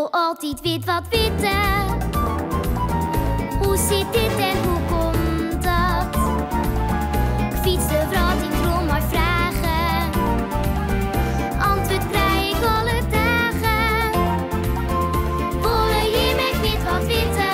wol altyd wit wat witte. Hoe sit dit en hoe komt dat? Ik fyts de wrâld yn rûn mei fragen. Antwurd krij ik alle dagen. Wolle jim ek wit wat witte?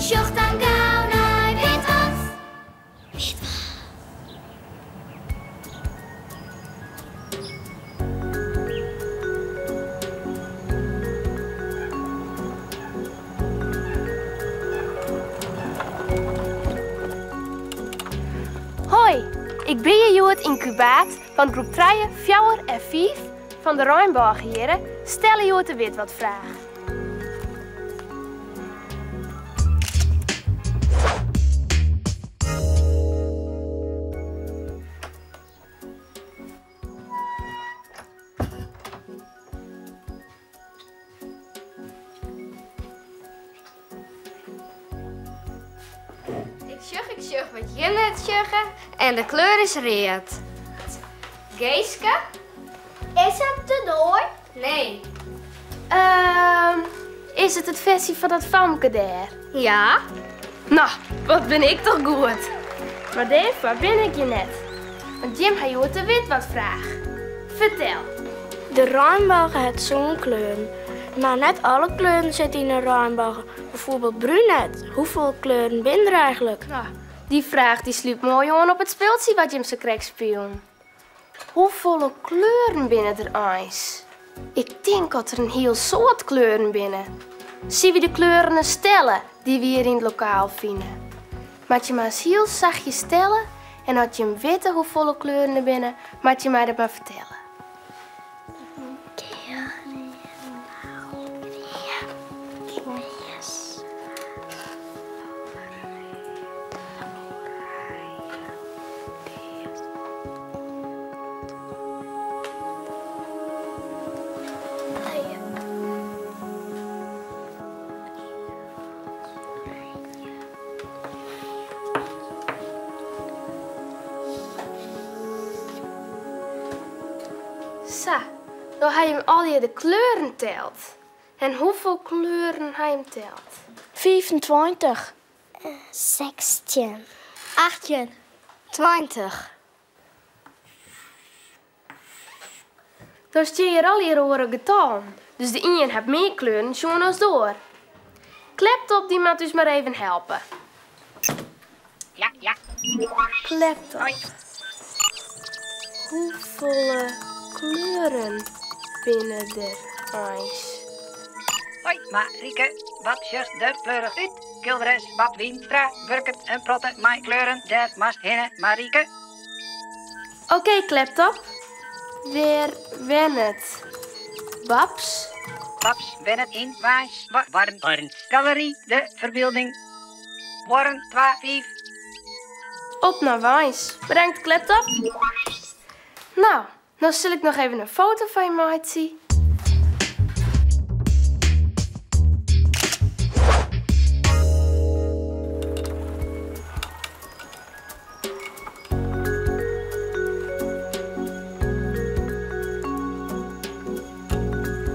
Sjoch dan gau nei Wit wat! Wit wat! Hoi, ik bin hjir hjoed yn Kubaard want groep trije, fjouwer en fiif fan de Reinbôge hjirre stelle hjoed de wit wat fraach. Ik sjoch, ik sjoch wat jim net sjogge en de kleur is read. Geeske? Is it de doar? Nee. Ehm, is it it fersy fan dat famke dêr? Ja. No, wat bin ik toch goed. Mar dêrfoar bin ik hjir net. Want jim ha hjoed de wit wat fraach. Fertel. De reinbôge hat sân kleuren. Mar net alle kleuren sitte yn in reinbôge. Bijvoorbeeld brún net. Hoefolle kleuren binne der eigentlik? No, dy fraach dy slút moai oan op it spultsje wat jim sakrekt spilen. Hoefolle kleuren binne der eins? Ik tink dat der in hiel soad kleuren binne. Sille wy de kleuren ris telle dy't wy hjir yn it lokaal fine? Moat je mar ris hiel sachtjes telle en as jim witte hoefolle kleuren der binne, moat je my dat mar fertelle. Sa, no ha jim allegear de kleuren teld. En hoefolle kleuren ha jim teld? 25. 16. 18. 20. Dan stean hjir allegear oare getallen, dus de ien hat mear kleuren sjoen as de oar. Kleptop dy moat ús mar even helpe. Ja, ja. Kleptop. Hoefolle kleuren binne der eins? Hoi Marieke, wat sjochst der fleurich út? Skilderes Bab Wienstra wurket in protte mei kleuren, dêr moatst hinne Marieke. Oké Kleptop, wêr wennet Babs? Babs wennet yn Warns, Galery De Ferbylding, Buorren twa fiif. Op nei Warns. Bedankt Kleptop. No, no sil ik noch even in foto fan je meitsje.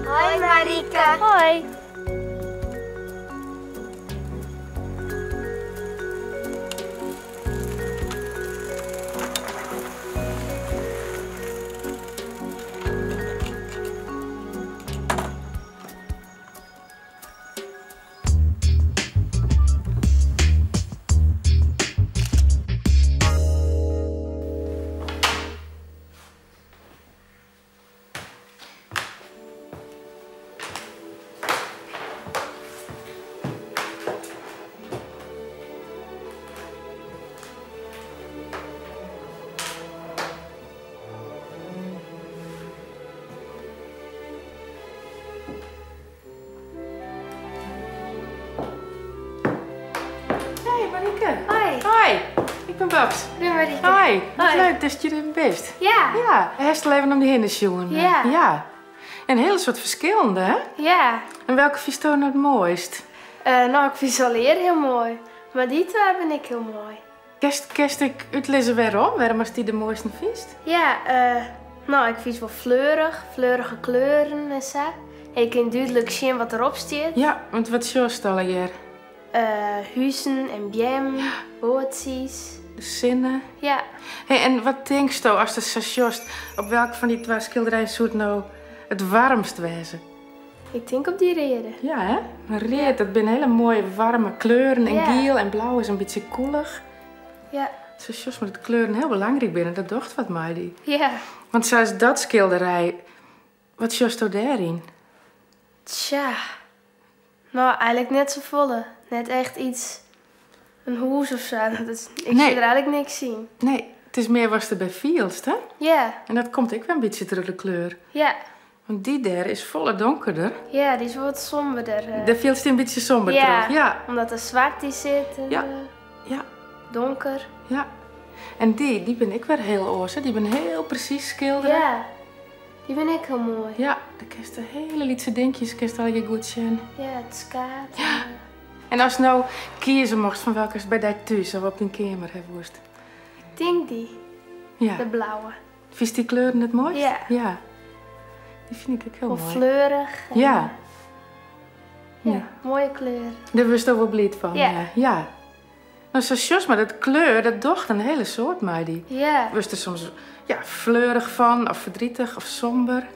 Hoi Marieke. Hoi. Hey Marieke. Hoi. Hoi, ik bin Babs. Ik bin Marieke. Hoi, wat Hoi. leuk datst hjir even bist. Ja. Ja, hast al even om dy hinne sjoen? Ja. Ja. En in hiele soad ferskillende, hè? Ja. En welke fynsto no it moaist? No, ik fyn se allegear hiel moai. Mar dy twa fyn ik hiel moai. Kinst, kinst ek útlizze wêrom? Wêrom ast dy de moaisten fynst? Ja, no, ik fyn se wol fleurich, fleurige kleuren en sa. En je kinne dúdlik sjen wat derop stiet. Ja, want wat sjochst allegear? Huzen en beammen, boatsjes. De sinne. Ja. Hey, en wat tinksto ast it sa sjochst, op welk fan dy twa skilderijen soe it no it waarmst wêze? Ik tink op dy reade. Ja, hè? Read, dat binne hiele moaie waarme kleuren. En giel en blau is in bytsje koelich. Ja. Sa sjochst mar dat kleuren hiel belangryk binne, dat docht wat mei dy. Ja. Want sa as dat skilderij, wat sjochsto dêryn? Tsja, no eigenlik net safolle. Net echt iets, in hûs of sa. Dat is, ik Nee. sjoch der eigenlik niks yn. Nee, it is mear watst derby fielst, hè? Ja. En dat komt ek wer in bytsje troch de kleur. Ja. Want dy dêr is folle donkerder. Ja, dy is wol wat somberder. Dêr fielst dy in bytsje somber Ja, troch. Ja. omdat der swart yn sit en, Ja. Ja. donker. Ja. En dy, dy binne ek wer hiel oars, hè? Dy binne hiel presys skildere. Ja, dy binne ek hiel moai. Ja, dêr kinst de hiele lytse dinkjes kinst allegear goed sjen. Ja, it skaad. Ja. En ast no kieze mochtst fan welke ast by dy thús of op dyn keamer ha woest? Ik tink dy. Ja. De blauwe. Fynst dy kleuren it moaist? Ja. Ja. Dy fyn ik ek hiel Wol moai. fleurich. En Ja. Ja, Ja. moaie kleur. Dêr wurdst wol bliid fan. Ja. Ja. No, sa sjochst mar, dat kleur, dat docht in hiele soad mei dy. Ja. Wurdst der soms, ja, fleurich fan, of verdrietig, of somber.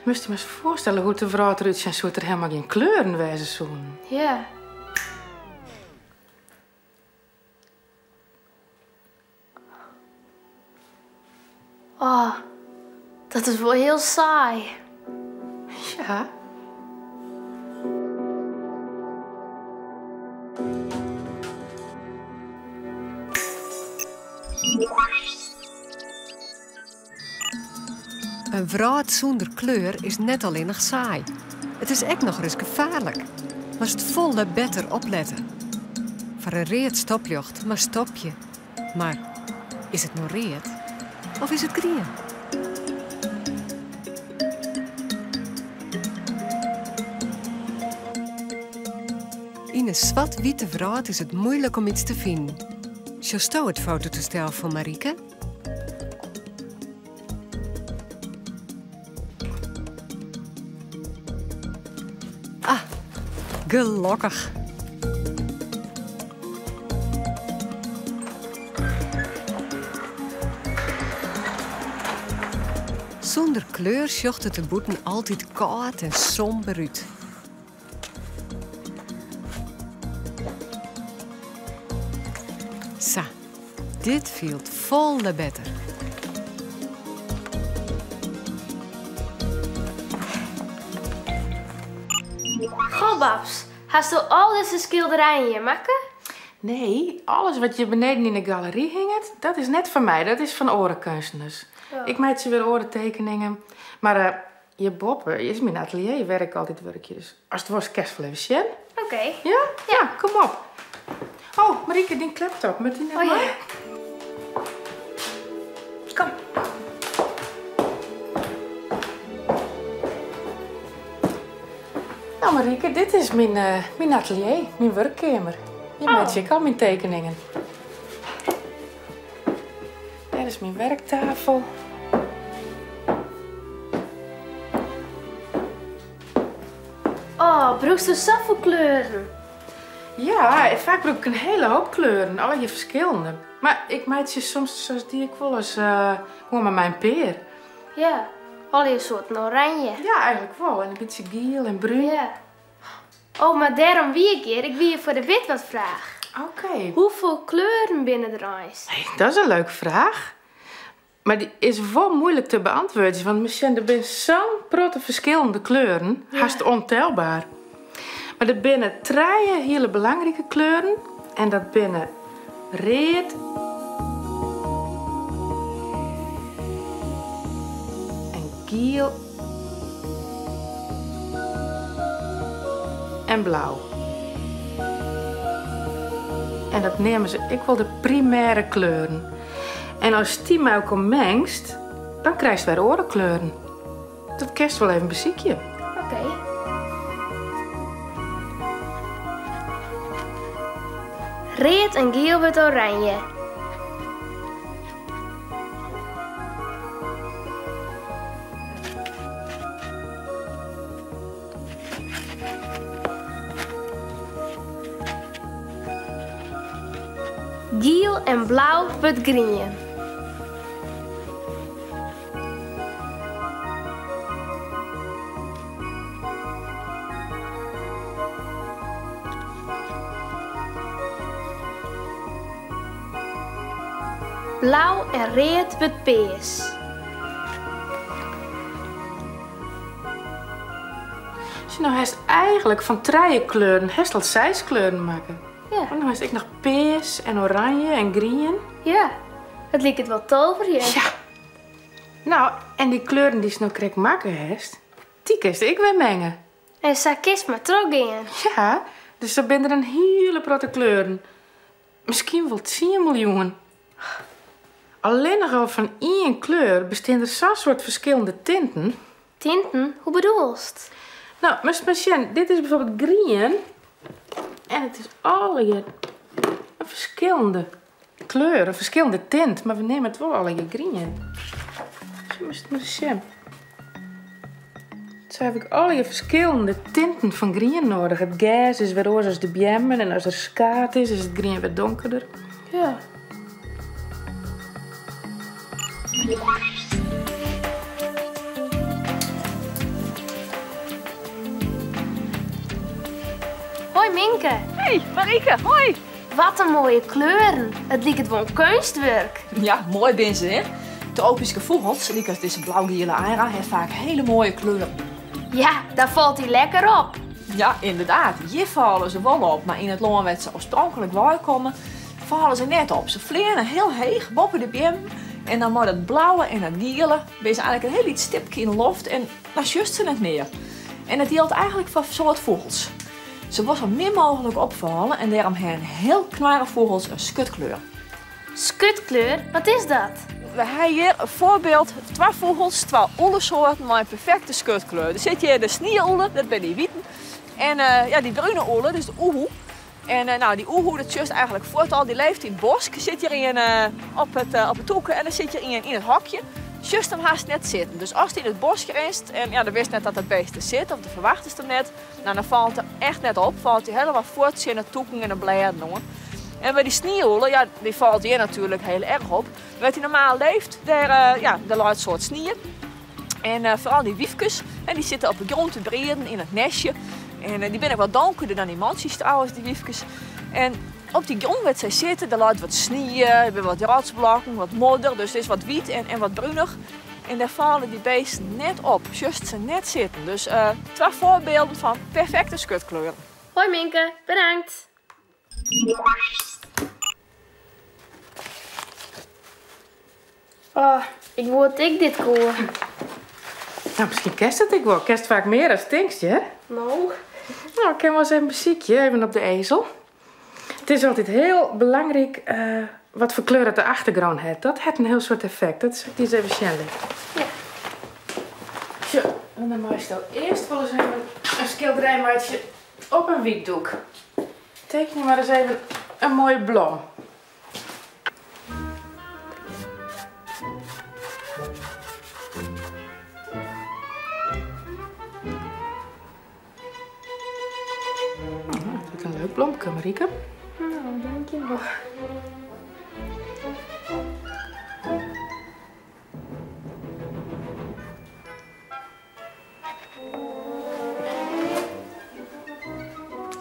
Moatst dy mar ris foarstelle hoe't de wrâld derút sjen soe as der helemaal gjin kleuren wêze soenen. Ja. Oh, dat is wol hiel saai. Ja. In wrâld sûnder kleur is net allinnich saai. It is ek nochris gefaarlik. Moatst folle better oplette. Foar in read stopljocht moatst stopje. Mar is it no read of is it grien? Yn in swart-wite wrâld is it muoilik om iets te finen. Sjochsto it fototoestel fan Marieke? Ah, gelokkich. Sûnder kleur sjocht it der bûten altyd kâld en somber út. Sa, dit fielt folle better. Goh, Babs, hasto al dizze skilderijen hjir makke? Nee, alles wat hjir beneden yn de galery hinget, dat is net fan my, dat is fan oare keunstners. Oh. Ik meitsje wer oare tekeningen, mar hjir boppe is myn atelier wêr't ik altyd wurkje, dus ast wolst kinst wol even sjen. Oké. Ja? Ja, kom op. Oh, Marieke, dyn laptop, moat dy net Oh, ja. mei? Kom. No, Marieke, dit is myn atelier, myn wurkkeamer. Hjir Oh. meitsje ik al myn tekeningen. Dêr is myn werktafel. Oh, brûkst safolle kleuren? Ja, faak brûk ik in hiele hoop kleuren, allegear ferskillende. Mar ik meitsje soms, sa as dy ek wolris, gewoan mar mei in pear. Ja, allegear soarten oranje. Ja, eigenlik wol. En in bytsje giel en brún. Ja. Oh, mar dêrom wie ik hjir. Ik wie hjir foar de witwatfraach. Oké. Hoefolle kleuren binne der eins? Hey, dat is in leuke fraach. Mar dy is wol muoilik te beantwurdzjen, want miskien der binne sa'n protte ferskillende kleuren, Ja. hast ontelbaar. Mar der binne trije hiele belangrike kleuren en dat binne read en giel en blau. En dat neame se ek wol de primêre kleuren. En ast dy mei elkoar mengst, dan krijst wer oare kleuren. Dat kinst wol even besykje. Oké. Read en giel wurdt oranje. Giel en blau wurdt grien. Blau en read wurdt pears. Sjoch, no hast eigenlik fan trije kleuren hast al seis kleuren makke. Ja. Want no hast ek noch pears en oranje en grien. Ja, it liket wol toverjen. Ja. No, en dy kleuren dy'tst no krekt makke hast, dy kinst ek wer menge. En sa kinst mar trochgean. Ja, dus sa binne der in hiele protte kleuren. Miskien wol tsien miljoen. Allinnich al fan ien kleur bestean der sa'n soad ferskillende tinten. Tinten? Hoe bedoelst? No, moatst mar sjen. Dit is bijvoorbeeld grien. En it is allegear in ferskillende kleur, in ferskillende tint. Mar we neame it wol allegear grien. Moatst mar ris sjen. Sa haw ik allegear ferskillende tinten fan grien noadich. It gers is wer oars as de beammen en as der skaad is, is it grien wer donkerder. Ja. Hoi Minke. Hey Marieke, hoi. Wat in moaie kleuren. It liket wol in keunstwurk. Ja, moai binne se, hè? Tropyske fûgels, lykas dizze blaugiele ara, ha faak hiele moaie kleuren. Ja, daar falt hy lekker op. Ja, ynderdaad. Hjir falle se wol op, mar yn it lân wêr't se oarspronklik weikomme, falle se net op. Se fleane hiel heech boppe de beammen en dan mei dat blauwe en dat giele binne se eigenlik in hiel lyts stipke yn de loft en dan sjochst se net mear. En dat jildt eigenlik foar soad fûgels. Se wolle sa min mooglik opfalle en dêrom ha in hiel knarre fûgels in skutkleur. Skutkleur, wat is dat? We ha hjir in foarbyld, twa fûgels, twa ûlesoarten mei in perfekte skutkleur. Der sit hjir de snie-ûle, dat binne dy witen, en ja, dy brune ûle, dus de oehoe. En nou, dy oehoe, dat sjochst eigenlik fuort al, dy leeft yn it bosk. Der sit hjir ien op 'e tûke en der sit hjir ien yn it hokje. Sjochst him hast net sitten. Dus ast yn it bosk rinst en ja, dan witst net dat dat beest der sit of do ferwachtest him net, nou, dan falt er echt net op, falt hy hielendal fuort tsjin de tûken en de blêden oan. En by dy snie-ûle, ja, dy falt hjir natuerlik hiel erch op. Wêr't hy normaal leeft, dêr, ja, dêr leit in soad snie. En foaral dy wyfkes, hè, dy sitte op de grûn te brieden yn it nestje. En dy binne ek wat donkerder dan dy mantsjes trouwens, dy wyfkes. En op dy grûn wêr't sy sitte, dêr leit wat snie, der binne wat rotsblokken, wat modder, dus it is wat wyt en wat brunich. En dêr falle dy beesten net op, sjochst se net sitten. Dus twa foarbylden fan perfekte skutkleuren. Hoi Minke, bedankt! Oh, ik woe dat ik dit koe. Nou, miskien kinst it ek wol. Kinst faak mear as tinkst, hear. No. Nou, ik kin wol ris even besykje, even op de ezel. It is altyd hiel belangryk wat foar kleur dat de achtergrûn hat. Dat hat in hiel soad effekt. Dat sil ik dy ris even sjen litte. Ja. Sjoch, en dan meisto earst wol ris even in skilderij meitsje op in wyt doek. Tekenje mar ris even in moaie blom. Dat is in leuk blomke, Marieke. Nou, dankjewol.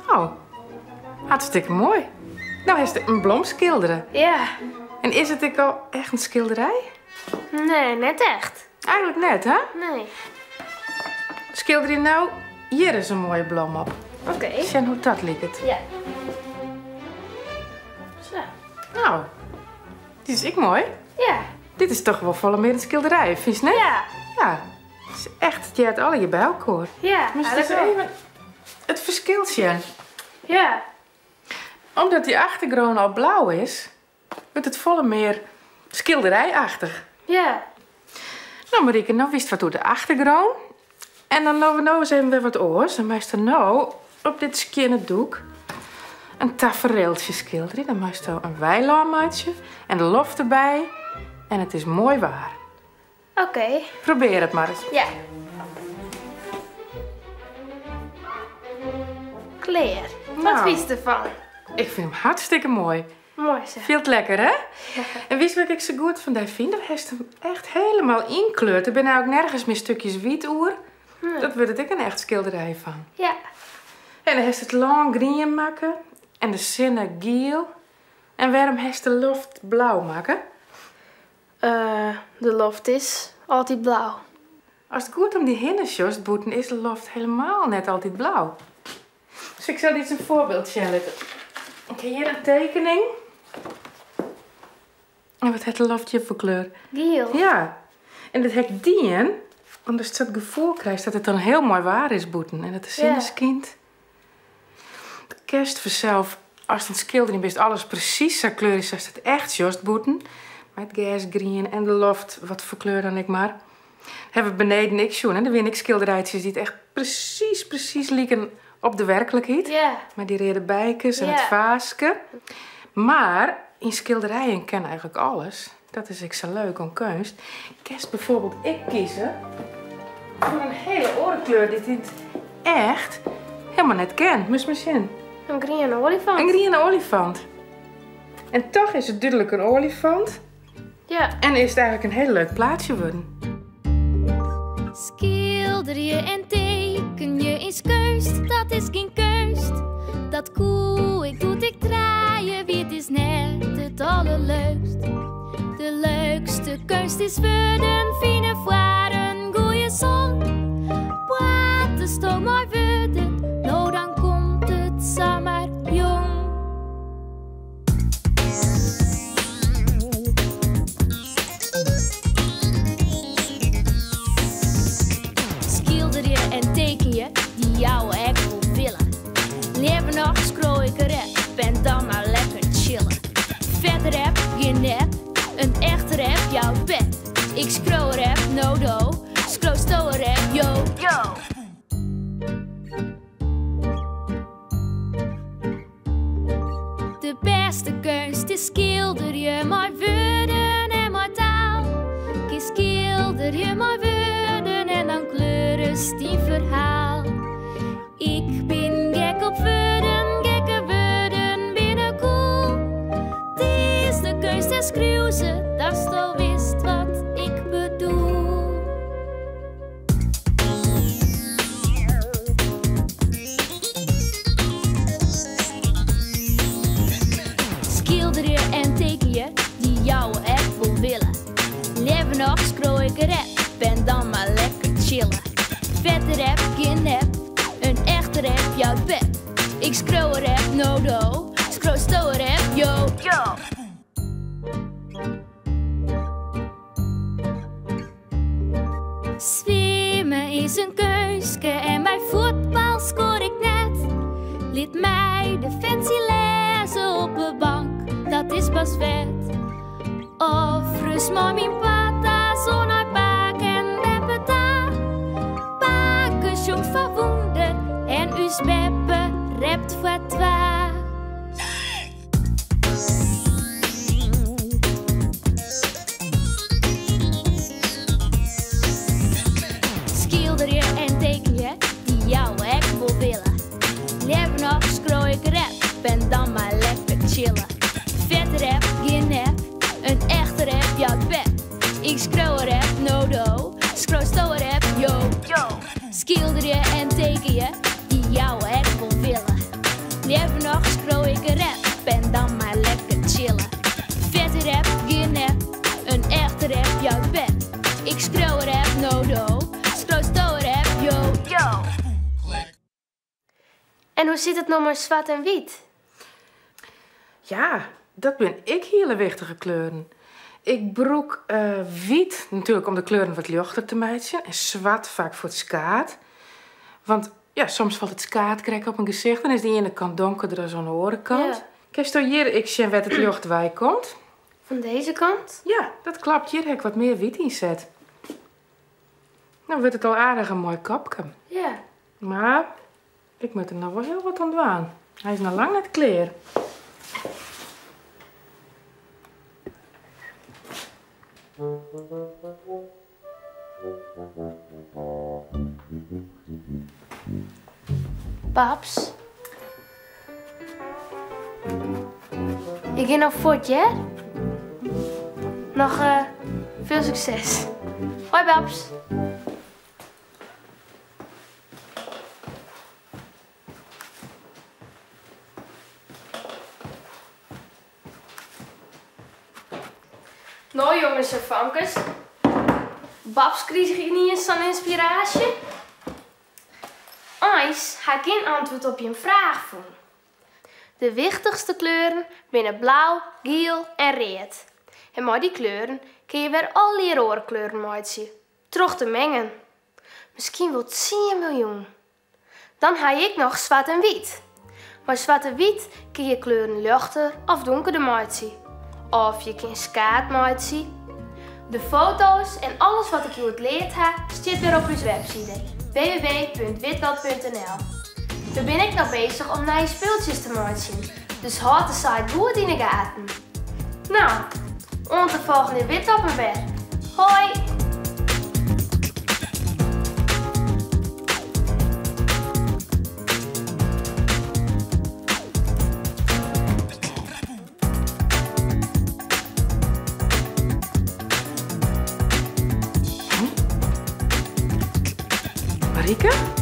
Oh, hartstikke moai. No hast in blom skildere. Ja. En is it ek al echt in skilderij? Nee, net echt. Eigenlik net, hè? Nee. Skilderje no hjir ris in moaie blom op. Oké. Sjen hoe't dat liket. Ja. Sa. Nou, dit is ek moai. Ja. Dit is toch wol folle mear in skilderij, fynst net? Ja. Ja. Het is echt, it heart allegear by elkoar. Ja, Moatst ris eigenlijk wel. even it ferskil sjen. Ja. Omdat dy achtergrûn al blau is, wurdt it folle mear skilderijachtig. Ja. No Marieke, no witst wat oer de achtergrûn. En dan dogge we no ris even wer wat oars. Dan meist no op dit skjinne doek in tafereeltsje skilderje. Dan meisto in weilân meitsje en de loft derby. En it is moai waar. Oké. Probearje it mar ris. Ja. Klear. Wat Nou. fynst derfan? Ik fyn him hartstikke moai. Moai sa. Fielt lekker, hè? En witst wat ik sa goed fan dy fyn? Do hast him echt helemaal ynkleurd. Der binne ek nergens mear stikjes wyt oer. Dat wurdt it ek in echt skilderij fan. Ja. En dan hast it lân grien makke en de sinne giel. En wêrom hast de loft blau makke? Eh, de loft is altyd blau. Ast goed om dy hinne sjochst bûten is de loft helemaal net altyd blau. Dus ik sil dy in foarbyld sjen litte. Ik ha hjir in tekening. En wat hat de loft hjir foar kleur? Giel. Ja. En dat ha ik dien omdatst it gefoel krijst dat it dan hiel moai waar is bûten en dat de sinne skynt. Kinst fansels, ast oan it skilderjen bist, alles presys sa kleurje sa'tst it echt sjochst bûten. Mei it gers grien en de loft, wat foar kleur dan ek mar. Hawwe we beneden ek sjoen, hè? Der wiene ek skilderijtsjes dy't echt presys, presys liken op de werklikheid. Mei dy reade bykes en it faaske. Mar yn skilderijen kin eigentlik alles. Dat is ek sa leuk oan keunst. Kinst byfoarbyld ek kieze foar in hiele oare kleur dy't yn it echt helemaal net ken. Moatst mar sjen. In griene oaljefant. In griene oaljefant. En toch is it dúdlik in oaljefant. Ja. En is it eigentlik in hiel leuk plaatsje wurden. Skilderje en tekenje is keunst, dat is gjin keunst. Dat koe ik doe't ik trije wie, it is net it allerleukst. De leukste keunst is wurden fine foar in goeie song. Pratesto mei wurden, no dan komt it samar jong. Skilderje en tekenje, dy jouwe ek wol wille. Leaver noch skriuw ik in rap en dan mar lekker chille. Fette rap, gjin nep, in echte rap jout pep. Ik skriuw rap, no do, skriuwsto in rap, yo. De bêste keunst is skilderje mei wurden en mei taal. Kinst skilderje mei wurden en dan kleurest dyn ferhaal. Ik bin gek op wurden, gekke wurden binne cool. It is de keunst en skriuw se, datsto witst wat ik bedoel. Skilderje en tekenje, dy jouwe ek wol wille. Leaver noch skriuw ik in rap en dan mar lekker chille. Fette rap, gjin nep, in echte rap jout pep. Ik skriuw in rap, no do, skriuwsto in rap, yo. Swimme is in keunstke en by fuotbal skoar ik net. Lit my de fancy lêze op 'e bank, dat is pas fet. Of ris mei myn patta's oan nei pake en beppe ta. Pake sjongt foar wûnder en ús beppe rapt foar twa. Skilderje en tekenje, dy jouwe ek wol wille. Leaver noch skriuw ik rap en dan mar lekker chille. Fette rap, gjin nep, in echte rap jout pep. Ik skriuw in rap, no do, skriuwsto in rap, yo. Skilderje en tekenje, dy jouwe ek wol wille. Leaver noch skriuw ik in rap en dan mar lekker chille. Fette rap, gjin nep, in echte rap jout pep. Ik skriuw in rap, no do, skriuwsto in rap, yo. En hoe sit it no mei swart en wyt? Ja, dat binne ek hiele wichtige kleuren. Ik brûk wyt natuerlik om de kleuren wat ljochter te meitsjen en swart faak foar it skaad. Want ja, soms falt it skaad krekt op in gesicht, dan is de iene kant donkerder as oan de oare kant. Kinsto hjir ek sjen wêr't it ljocht wei komt? Fan dizze kant? Ja, dat kloppet. Hjir ha ik wat mear wyt ynset. Dan wurdt it al aardich in moai kopke. Mar ik moat der noch wol hiel wat oan dwaan. Hy is noch lang net klear. Paps, Ik gean no fuort, hear. Noch veel sukses. Hoi Babs. No jonges en famkes, Babs krige yniens sa'n ynspiraasje. Eins ha ik gjin antwurd op jim fraach fûn. De wichtichste kleuren binne blau, giel en read. En mei dy kleuren kinne je wer allegear oare kleuren meitsje, troch te mengen. Miskien wol tsien miljoen. Dan ha je ek noch swart en wyt. Mei swart en wyt kin je kleuren ljochter of dûnkerder meitsje. Of je kin skaad meitsje. De foto's en alles wat ik hjoed leard ha stiet wer op ús webside www.witwat.nl. We binne ek noch bezich om nije spultsjes te meitsjen, dus hâld de site goed yn 'e gaten. No, oant de folgjende Witwat wer. Hoi! Marieke?